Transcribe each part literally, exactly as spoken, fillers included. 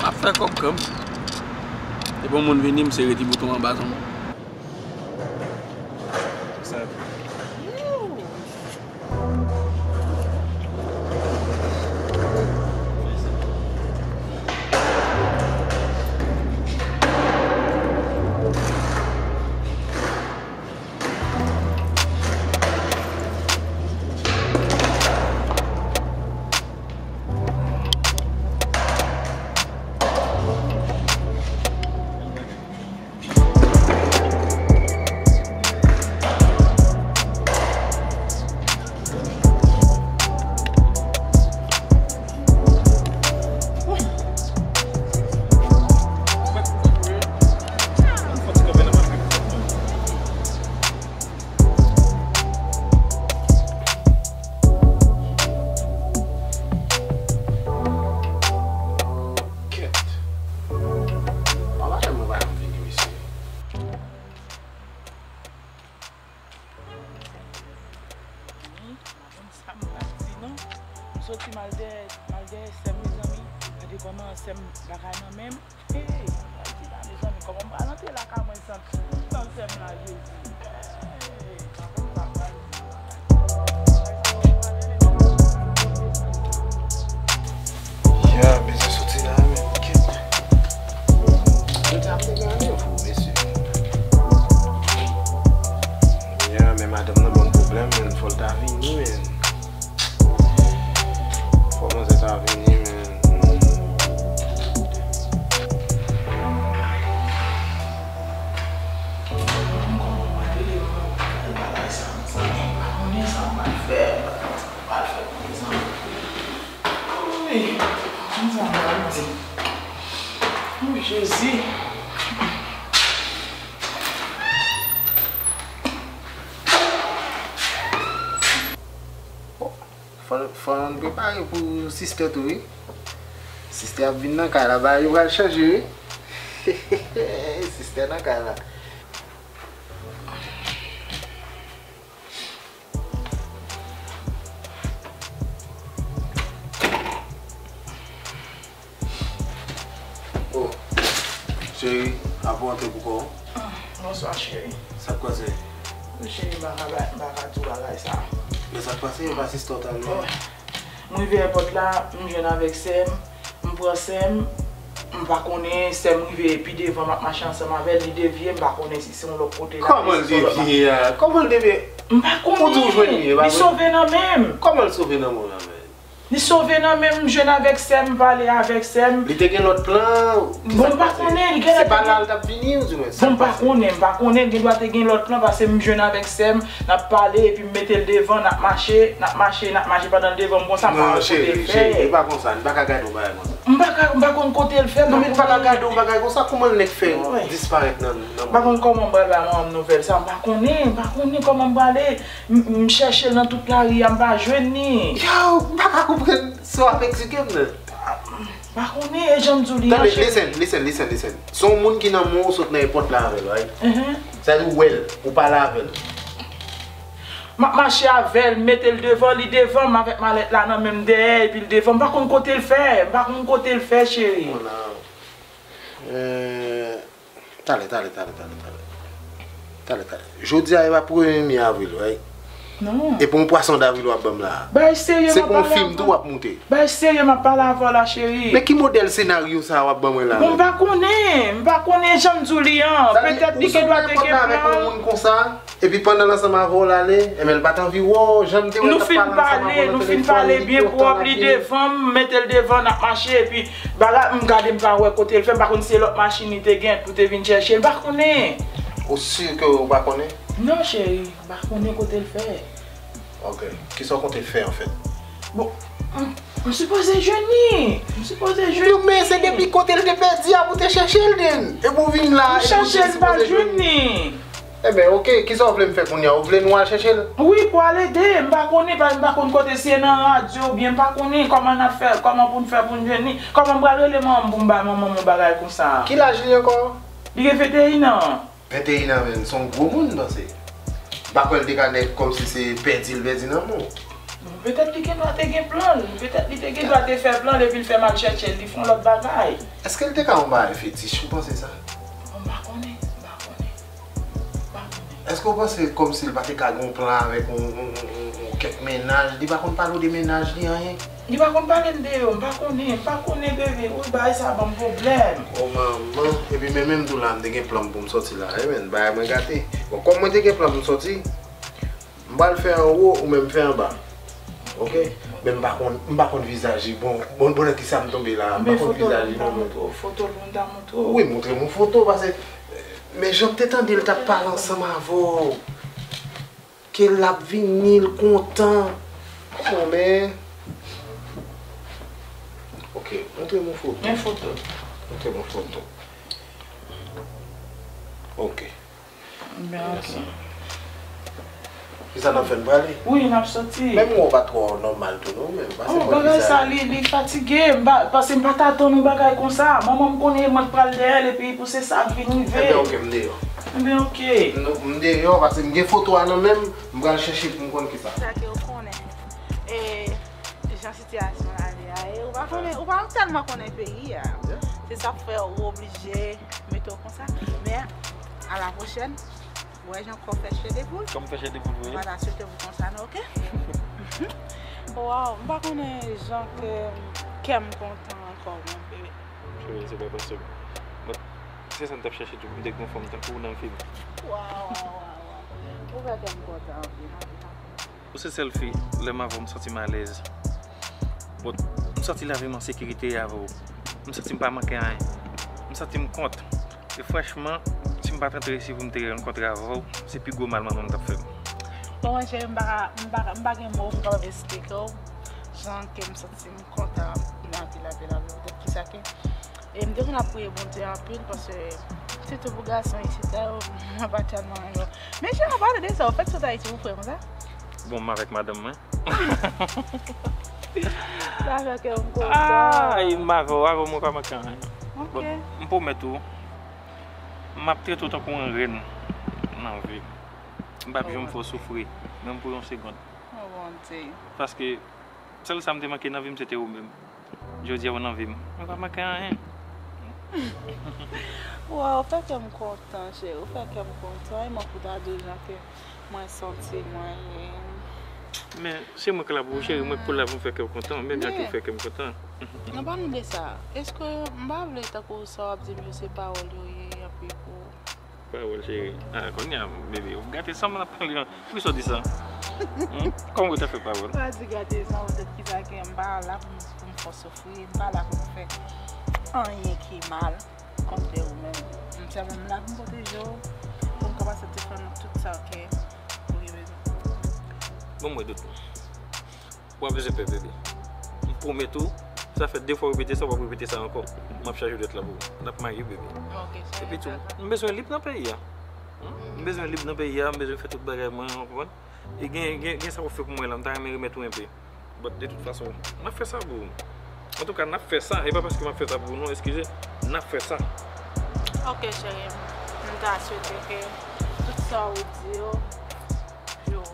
Ap fè kòb kanmenm. Depi yon moun vini, m sere ti bouton anba zòn. Kèt. An pa janm wè madanm vini, mesye. Mezanmi, m pa konn sa m pral di non. M soti m al dèyè, m al dèyè sè m, mezanmi. Gade kòman sè m bagay nan men m. Hey, m pral di la, mezanmi, kòman m pral antre lakay mwen san, san sè m la, Jezi. Hey, m pa konn sa m pral di. Ya, bezwen soti la, men, kèt. Yo t ap te gen randevou, mesye. Ya, men madanm nan ban m pwoblèm, men, fò l ta vini, men. Fò manzè sa vini, men. Kòman m pral rele pou m fè bagay sa, mezanmi? M pa konnen sa m pral fè. M pa konnen sa m pral fè, mezanmi. Wi, m konn sa m pral di. O, Jezi. Fò, fò n prepare pou sistè tou, wi. Sistè ap vin nan kay la, bagay yo pral chanje, wi. Sistè nan kay la. Oh, cheri, apre w antre pou kò w. Bonswa, cheri. Sa k pase? Wi, cheri, m pa ka ba-, m pa ka di w bagay sa. Men sa k pase? Yo pa asiste w talè. Bon. M rive èpòt la, m jwenn avèk sè m, m pran sè m, m pa konnen, sè m rive pi devan, m ap mache ansanm avè l, li devye, m pa konnen si se yon lòt kote l ale, si se yon lòt bagay. Kòman l devye a? Kòman l devye? M pa konnen. Ou di w jwenn li, e pa vre? Li sove nan men m. Kòman l sove nan men w la menm? Li sove nan men m, m jwenn avèk sè m, m pale avèk sè m. Li te gen lòt plan? Bon, m pa konnen, li gen lòt plan. Se pa la l t ap vini, ou di mwen? Bon, m pa konnen, m pa konnen, gen dwa te gen lòt plan, paske m jwenn avèk sè m, n ap pale, epi m mete l devan, n ap mache, n ap mache, n ap mache pandan l devan m konsa, m pa wè kote l fè. Non, cheri, cheri, e pa konsa, n pa ka gade yon bagay konsa. M pa ka, m pa konn kote l fè, m pa konnen. Non, men n pa ka gade yon bagay konsa, kòman l nèk fè disparèt nan, nan... M pa konn kòman m pral bay manman m nouvèl sa, m pa konnen, m pa konnen kòman m prale. M, m chèche l nan tout lari a, m pa jwenn li. Yow, m pa ka konprann sa w ap eksplike m nan. M pa konnen, e jan m di w li an, cheri. Tande, listen, listen, listen, listen. Se yon moun ki nan men w, ou sot nan èpòt la avè l, right? Mhm. Sa di w wè l, ou pale avè l. M ap mache avè l, m mete l devan, li devan m avèk malèt la nan men m dèyè, epi l devan m. M pa konn kote l fè, m pa konn kote l fè, cheri. Bon, nan. Euh, Talè, talè, talè, talè, talè. Talè, talè. Jodi a, e pa premye mi avril, right? Non. E pou yon pwason davril w ap ban m la a. Bagay serye m ap pale avè w. Se pou yon fim tou w ap moute. Bagay serye m ap pale avè w la, cheri. Men ki modèl senaryo sa a w ap ban mwen la menm? Bon, m pa konnen. M pa konnen jan m di w li an. Petèt li gen dwa te gen plan. Sa di, ou sot nan èpòt la avèk yon moun konsa, epi pandan l ansanm avè w l ale, enben l pa t anvi wè w, jan m te wè l t ap pale ansanm avè w nan telefòn, li pran tan l ap vini. Nou fin pale, nou fin pale byen pwòp, li devan m, m mete l devan, n ap mache, epi bagay, m gade m pa wè kote l fè, m pa konn si se lòt machin li te gen pou te vin chèche l, m pa konnen. Ou si ke ou pa konnen? Non, cheri, m pa konnen kote l fè. Ok. Kisa w konte fè, anfèt? Bon, m, m sipoze jwenn li. M sipoze jwenn li. Men se depi kote l te pèdi a pou te chèche l, then. Epi w vin la, epi w di w sipoze jwenn li. M chèche l, m pa jwenn li. Enben, ok, kisa w vle m fè kounye a? Ou vle nou al chèche l? Wi, pou al ede. M pa konnen, pa, m pa konn kote, si se nan radyo oubyen m pa konnen kòman n ap fè, kòman pou n fè pou n jwenn li. Kòman m pral rele manman m pou m bay manman m yon bagay konsa? Ki laj li ankò? Li gen venteyen an. Venteyen an, menm, se yon gwo moun, m panse. M pa kwè l te ka nèk kòmsi se pèdi l pèdi nan men w. Bon, Petèt li gendwa te gen plan l. Petèt li te gendwa te fè plan l epi l fè m al chèche l, li fè yon lòt bagay. Èske l te ka yon bagay fetich, ou panse sa? Bon, m pa konnen, m pa konnen. M pa konnen. Èske w panse kòmsi l pa te ka gen yon plan avèk yon, yon, yon, yon, yon kèk mennaj? Li pa konn pale w de mennaj li, anyen? Li pa konn pale m de yo, m pa konnen, m pa konnen, bebe. Wi, bagay sa ban m pwoblèm. O manman, epi men menm tou la, m te gen plan m pou m sòti la, wi, men bagay mwen gate. Bon, kòm mwen te gen plan pou m sòti, m pral fè anwo, ou menm fè anba. Oke? Men m pa konn, m pa konn vizaj li. Bon, bon, bon, nan kisa m tonbe la? M pa konn vizaj li non, men. Foto l, mwen ta montre w. Wi, montre m yon foto, paske, men jan m te tande l t ap pale ansanm avè w. Ke l ap vini, l kontan. Bon, men. Oke, montre m yon foto. Men foto. Montre m yon foto. Oke. Ben, oke. Kisa n ap fè, n prale? Wi, n ap soti. Menm ou pa twò nòmal tou, non, menm. Pase mwen bagay sa, li, li fatige. M pa, paske m pa t atann yon bagay konsa. Manman m konnen mwen t pral dèyè l, epi pou se sa k vin rive. Ebyen, oke, m deyò. Ebyen, oke. M, m deyò, paske m gen foto a nan men m, m pral chèche pou m konn kisa. Sa ke w konnen. E, jan sitiyasyon la ye a, e, ou pa konnen, ou pa tèlman konnen peyi a. Se sa k fè ou oblije mete w konsa. Men, a la pwochèn, ou wè jan kò fè chè de poul. Kò m fè chè de poul, wi. Mwen pa ta swete pou konsa, non, oke? Waw, m pa konnen jan ke kè m kontan ankò, mon bebe. Cheri, se pa posib. Mwen, se sa m t ap chèche tou, pou m te gen yon fanm tankou w nan vi m. Waw, waw, waw, waw. Ou fè kè m kontan anpil, anpil, anpil. Ou se sèl fi, lè m avè w, m santi m alèz. Bon, m santi lavi m an sekirite avè w. M santi m pa manke anyen. M santi m kont. E franchman, si m pa t antre isi pou m te rankontre avè w, se pi gwo mal manman m t ap fè m. Bon, mwen cheri, m pa ka, m pa ka, m pa gen mo pou m kapab esplike w jan ke m santi m kontan anpil, anpil, anpil, anpil. Poutèt kisa ke, e m te konn ap priye Bondye anpil, paske sitou pou gason isit la, yo, mwen pa tèlman renmen yo. Men cheri, an palan de sa, ou fèk sot Ayiti pou frè konsa? Bon, m avèk madanm mwen. Sa fè kè m kontan. Ay, m avè w, avè w, mwen pa manke anyen. Ok. Bon, m pwomèt ou, m ap trete w tankou yon rèn nan vi m. M p ap janm fè w soufri, menm pou yon segonn. Oh, Bondye. Paske sèl sa m te manke nan vi m, se te ou menm. Jodi a, ou nan vi m. Mwen pa manke anyen. Waw, ou fè kè m kontan, cheri. Ou fè kè m kontan. E mwen pou ta di w jan ke mwen santi mwen ye. Men, se mwen k la pou ou, cheri. Mwen k pou la pou m fè kè w kontan. Menm jan ke ou fè kè m kontan. Nan palan de sa, èske m pa vle tankou sa w ap di m yo se pawòl yo ye, anpi pou Pawòl, cheri. Ah, kounye a, bebe, ou gate san m ap pale an. Poukisa w di sa? Hmm? Kòman ou ta fè pawòl? Pa di gate san, poutèt kisa ke m pa la pou m, pou m fè w soufri, m pa la pou m fè anyen ki mal kont ou menm. M sèlman m la pou m pwoteje w, pou m kapab soti fè w tout sa ke ou gen bezwen. Bon, mwen dout. W ap bezwen pè, bebe. M pwomèt ou, sa fè de fwa w repete sa, w ap repete sa ankò. M ap chaje dwèt la pou ou. N ap marye, bebe. Ok, cheri. Epi tou, m bezwen lib nan peyi a. Hmm? M bezwen lib nan peyi a, m bezwen fè tout bagay mwen, w konprann? E gen, gen, gen sa w ap fè pou mwen la, m ta renmen remèt ou enpe. But de tout fason, n ap fè sa pou ou. Antouka, n ap fè sa. E pa paske m ap fè sa pou ou, non, eskize. N ap fè sa. Ok, cheri. M ta swete ke tout sa ou di yo, yo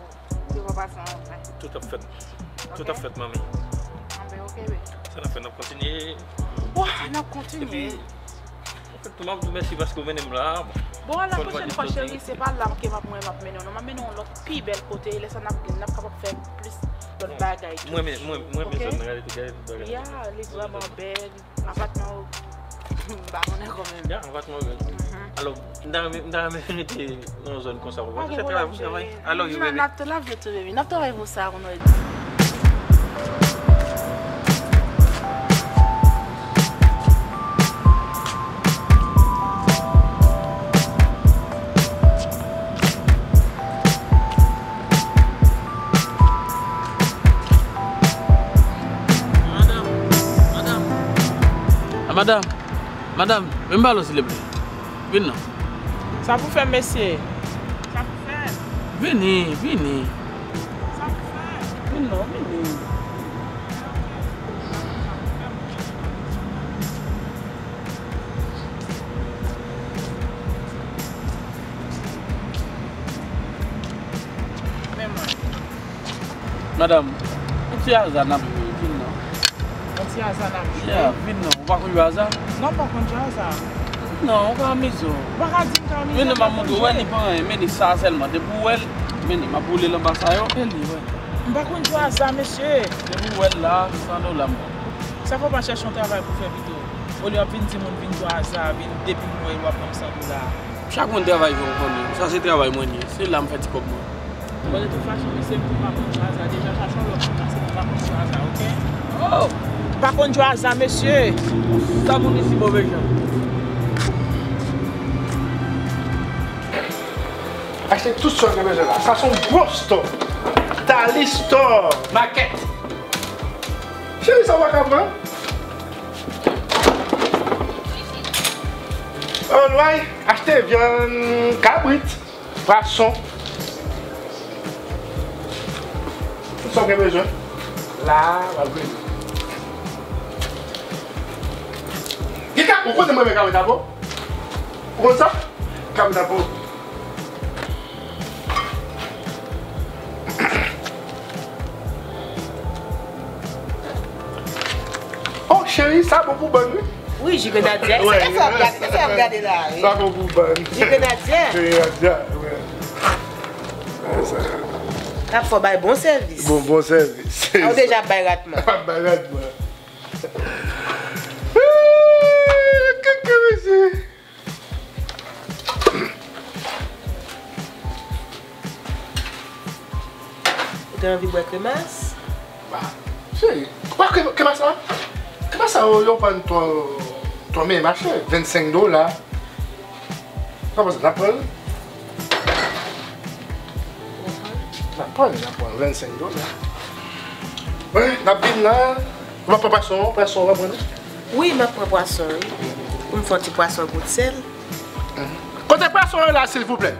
Yo pa pase anyen. Tout ap fèt. Tout ap fèt, manmi. Anben, ok, bebe. Sa n ap fè, n ap kontinye. Wah, n ap kontinye. Epi, anfèt, tou, m ap di w mèsi paske w mennen m la. Bon, a la pwochèn fwa, cheri, se pa la ke m ap, mwen, m ap mennen w, non. M ap mennen w yon lòt pi bèl kote. Lè sa, n ap, n ap kapab fè plis lòt bagay tou. Mwen, mwen, mwen, mwen, mwen, gade, gade tout bagay. Ya, li vrèman bèl. Apatman ou, m pa konnen kanmenm. Ya, apatman ou menm. Mhm. Alò, m ta renmen, m ta renmen rete nan yon zòn konsa, ou konprann? Ok, se travay pou travay. I love you, baby. N ap, n ap travay pou sa, konnen. Madanm, madanm. A, madanm, madanm, vin pale w, silvouplè. Vin non. Sa pou fè, mesye? Sa pou fè? Vini, vini. Sa pou fè? Vin non, vini. Men mwen. Madanm, Ti aza n ap jwe, vin non. Yon ti aza n ap jwe. Yeah, vin non. Ou pa konn jwe aza? Non, m pa konn jwe aza. Non, ou ka amize w. Ou pa ka di m ka amize m. Vin non, m ap montre w, wè, li pa anyen, men li sa sèlman. Depi w wè l, men li, m ap boule l anba sa yo. E li, wè. M pa konn jwe aza, mesye. Depi w wè l la, san dola m ba w. Sa fè w pa chèche yon travay pou fè pito? Olye w ap vin di moun vin jwe aza, vin depi m wè w ap ban m san dola. Chak moun travay jan w konnen. Sa se travay mwen li ye. Se la m fè ti kòb mwen. Bon, de tout fason, mesye, m pa konn jwe aza deja, chache yon lòt moun pase mwen pa konn jwe aza, oke? Oh! M pa konn jwe aza, mesye. Sa moun isi move jan. Achte tout sa w gen bezwen la. Sa se yon gwo store. Tali Store Market. Cheri, sa w pa ka pran? Anlway, achte vyann kabrit, pwason. Tout sa w gen bezwen. La, w ap vini. Kika, ou konnen mwen renmen kabrit la, bro? Ou konn sa? Kabrit la, bro. Oh, cheri, sa bon pou bann, wi. Wi, ji grenadyè. Wè, se sa w ap gade, se sa w ap gade la, wi. Sa bon pou bann. Ji grenadyè. Ji grenadyè, wè. Sa. N ap fè w bay bon sèvis. Bon, bon sèvis. A, ou deja ap bay ratman. Ap bay ratman. Kaka, mesye. Ou te anvi bwè kremas? Ba, cheri, pa kre-, kremas la. Kremas la, yo, yo vann twò, twò, men mache, vennsenk dola. Sa panse, n ap pran l? N ap pran l, n ap pran l, vennsenk dola. Wi, n ap vin la. Ou pa pran pwason, pwason, ou pa pran li? Wi, m ap pran pwason, wi. Pou m fè yon ti pwason goudsèl. Kote pwason yo la, silvouplè?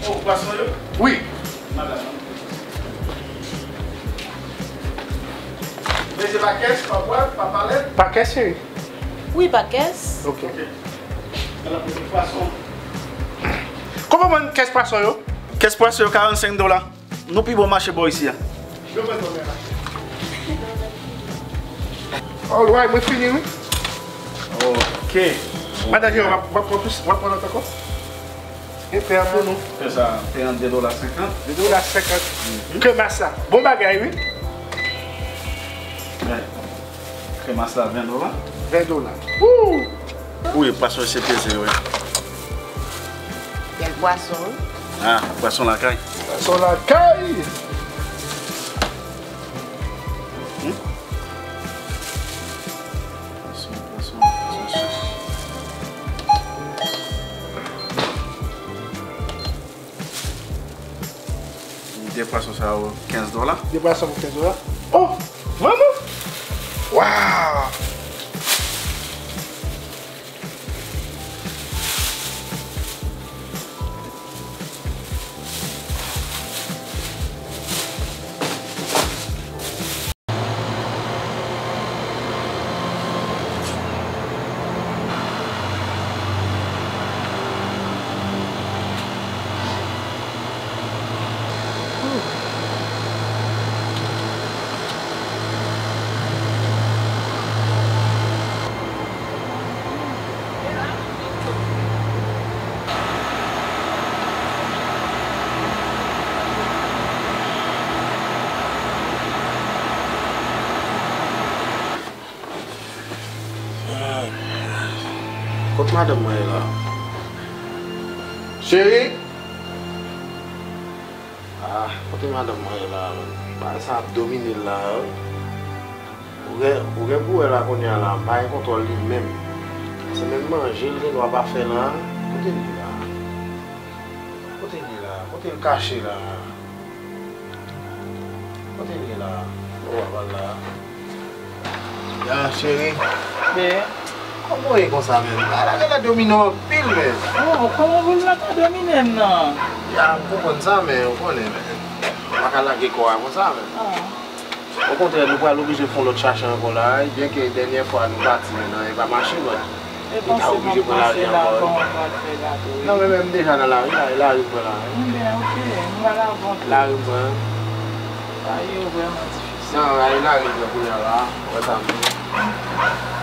Oh, pwason yo? Wi. Madanm. Mesye pa kès, pa bwat, pa palèt? Pa kès, cheri. Wi, pa kès. Ok. Ok. Alò, pou pwason. Kòman w vann kès pwason yo? Kès pwason yo, karannsenk dola. Nou pi bon mache bò isi a. Alright, mwen fini, wi. Ok. Madan Jero, w ap, w ap pran plis, w ap pran lòt ankò? E pè a pou nou. Pè sa, pè an de dola senkant. De dola senkant. Mhm. Kremas la. Bon bagay, wi. Ven. Kremas la, ven dola. Ven dola. Woo! Wi, pwason se peze, wi. Bèl pwason, wi. Ah, pwason lakay. Pwason lakay. Hmm? Pwason, pwason, pwason. De pwason sa yo, kenz dola. De pwason pou kenz dola. Oh, vrèman? Wow! Kot madanm mwen ye la? Cheri? Ah, kote madanm mwen ye la, menm? Bagay sa ap domine l la, wi. Ou gen, ou gen pou wè la kounye a la, m pa gen kontwòl li menm. Se menm manje l gen dwa pa fè la. Kote l ye la? Kote l ye la? Kote l kache la? Kote l ye la? Ou pa pale la? Ya, cheri. Men, kòman w ye konsa menm? Ala gen lè domine w anpil, men. Oh, kòman pou l la pa domine m nan? Ya, m konprann sa, men ou konnen, men. Ou pa ka lage kò a konsa, men. Ah. Okontrè, nou pral oblije fè yon lòt chache ankò la, byenke dènyè fwa nou pati, men nan, e pa mache, men. E panse m ap panse la, kòman m pral fè la tou, wi. Non, men, men m deja nan lari la, e lari m pran la, wi. Ebyen, oke, m pral avan tou. Lari m pran. Bagay yo vrèman difisil. Nan ray la, ret nan kounye a la, wè sa m di.